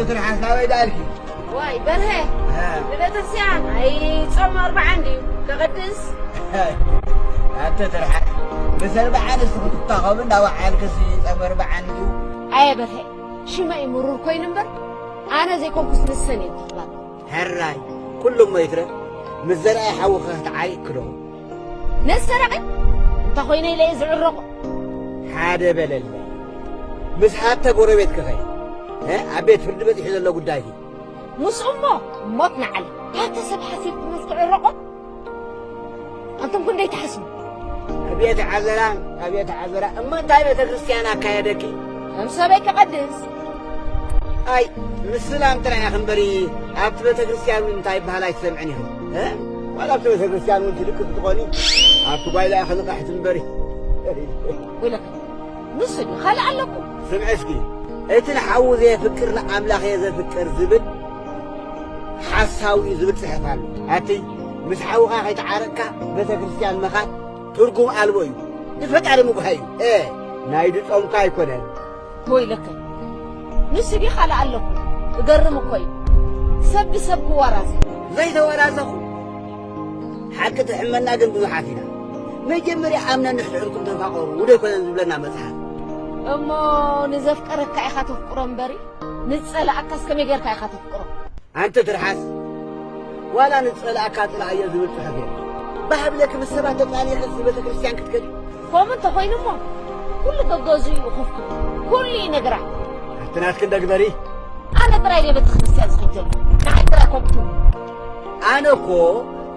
ትርሓስ ናበይ ደኣልኪ? ዋይ በርሀ፣ እ። ንቤተክርስትያን ኣይ ጾም ኣርብዓ እንድዩ ከቐድስ። ኣንተ ትርሓስ፣ ምስ ኣርብዓ ኣንስቲ ክትታኸቡ እንዳወዓልክሲ ጾም ኣርብዓ እንድዩ። ኣየ በርሀ፣ ሽመይ ምሩር ኮይኑ እምበር፣ ኣነ ዘይኮንኩስ ንሰን እየን ትኽባር። ሕራይ፣ ኩሉ እሞ ይትረፍ፣ ምስ ዘርኣይ ሓውኺ ክትዓሪቕኪ ዶ? ነዚ ሰራቒ እንተ ኾይነ ኢለ እየ ዝዕረቑ። ሓደ በለለይ፣ ምስ ሃብተ ጎረቤትኪ ኸ? እ? ኣብ ቤት ፍርዲ በጺሑ ዘሎ ጉዳይኪ። ምስኡ እሞ ሞት ንዓል። ሃብተ ሰብ ሓሲብኪ ምስ ትዕረቑ? ኣንቱም ክንደይ ትሓስቡ? ኣቤት ዓዘራ፣ ኣቤት ዓዘራ። እሞ እንታይ ቤተ ክርስቲያን ኣካየደኪ? ከም ሰበይ ክቐድስ። ኣይ፣ ምስላም ጥራይ ኢኺ እምበሪ፣ ኣብቲ ቤተ ክርስቲያን እውን እንታይ ይበሃል ኣይትሰምዕን ኢኺ። እ? ዋላ ኣብቲ ቤተ ክርስቲያን እውን ትልቂ ክትኾኒ፣ ኣብቲ ጓይላ ኢኺ ንቕሕቲ እምበሪ። ወይለከ፣ ንሱ ድዩ ካልእ ኣለኩም? ስምዒ እስኪ፣ እቲ ንሓዉ ዘየፍቅር ንኣምላኽ እየ ዘፍቅር ዝብል ሓሳዊ እዩ ዝብል ጽሑፍ ኣሎ። ኣቲ ምስ ሓውኻ ከይተዓረቅካ ቤተ ክርስቲያን ምኻድ ትርጉም ኣልቦ እዩ። ንፈጣሪ ምጉሃይ እዩ። እ፣ ናይ ድጾምካ ኣይኮነን። ወይለከ፣ ንሱ ድዩ ካልእ ኣለኩም? እገርም እኮ እዩ። ሰብ ብሰብ ክወራዘ። ዘይተወራዘኹ ሓቂ ትሕመና ግን ብዙሓት ኢና። መጀመርያ ኣምነኒ ሕድሕድኩም ተፋቐሩ፣ ውደ ኣይኮነን ዝብለና መጽሓፍ። እሞ ንዘፍቀረካ ኢኻ ተፍቅሮ እምበሪ፣ ንጸላእካስ ከመይ ጌርካ ኢኻ ተፍቅሮ? ኣንተ ትርሓስ፣ ዋላ ንጸላእካ ጽላእዮ ዝብል ጽሑፍ የለን። ባህ ብለኪ ምስ ሰባት ተጻኒዕክስ ቤተ ክርስቲያን ክትከዲ? ከምኡ እንተኾይኑሞ፣ ኩሉ ገገዝኡ እዩ ክፍቱ፣ ኩሉ ይነግራ። ኣቲ ናትክን ደግበሪ። ኣነ ጥራይ ድየ ቤተ ክርስቲያን ዝኸድ ዘሎ? ንዓይ ጥራይ ከምኡ ትብሉ? ኣነ እኮ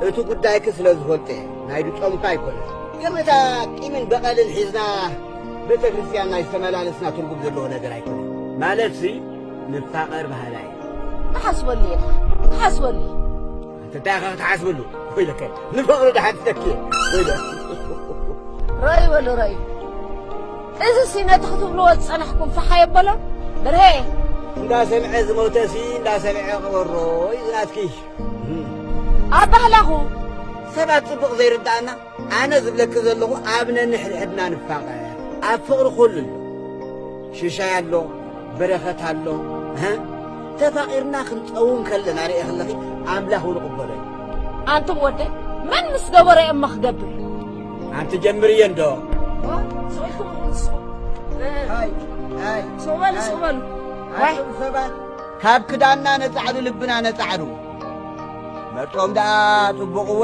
እቲ ጉዳይኪ ስለ ዝፈልጦ እየ፣ ናይ ድጾምካ ኣይኮነን። ገመታ ቂምን በቐልን ሒዝና ቤተ ክርስቲያን ናይ ዝተመላለስና ትርጉም ዘለዎ ነገር ኣይኮነን። ማለትሲ ንፋቐር በሃላይ እየ። ትሓስበሉ ኢኻ፣ ትሓስበሉ። ኣንተ እንታይ ኢኻ ክትሓስበሉ? ወይለከ፣ ንፍቕሪ ደሓን ትተኪ። ወይለ። ረኣዩ በሉ፣ ረኣዩ። እዚሲ ነቲ ክትብልዎ ዝጸናሕኩም ፋሕ ኣየበሎን? በርሄ። እንዳሰምዐ ዝሞተሲ እንዳሰምዐ ቅበሮ እዩ ናትኪ። ኣባህላኹ ሰባት ጽቡቕ ዘይርድኣና፣ ኣነ ዝብለኪ ዘለኹ ኣብ ነንሕድሕድና ንፋቐር። ኣብ ፍቕሪ ኩሉ ኣሎ። ሽሻይ ኣሎ፣ በረኸት ኣሎ። እ? ተፋቒርና ክንጸውም ከለና ርኤ ከለኺ ኣምላኽ እውን ይቕበሎ እዩ። ኣንቱም ወደይ፣ መን ምስ ገበሮ እየ እሞ ክገብር? ኣንቲ ጀምርዮ እንዶ። ዋ፣ ስቕ ኢልኩም ንስኹም። እ፣ ኣይ፣ ኣይ፣ ስቕ በሉ፣ ኣይ፣ ስቕ በሉ። ኣንቱም ሰባት ካብ ክዳንና ነጻዕዱ ልብና ነጻዕዱ። መርጾም ደኣ ጽቡቕ እወ፣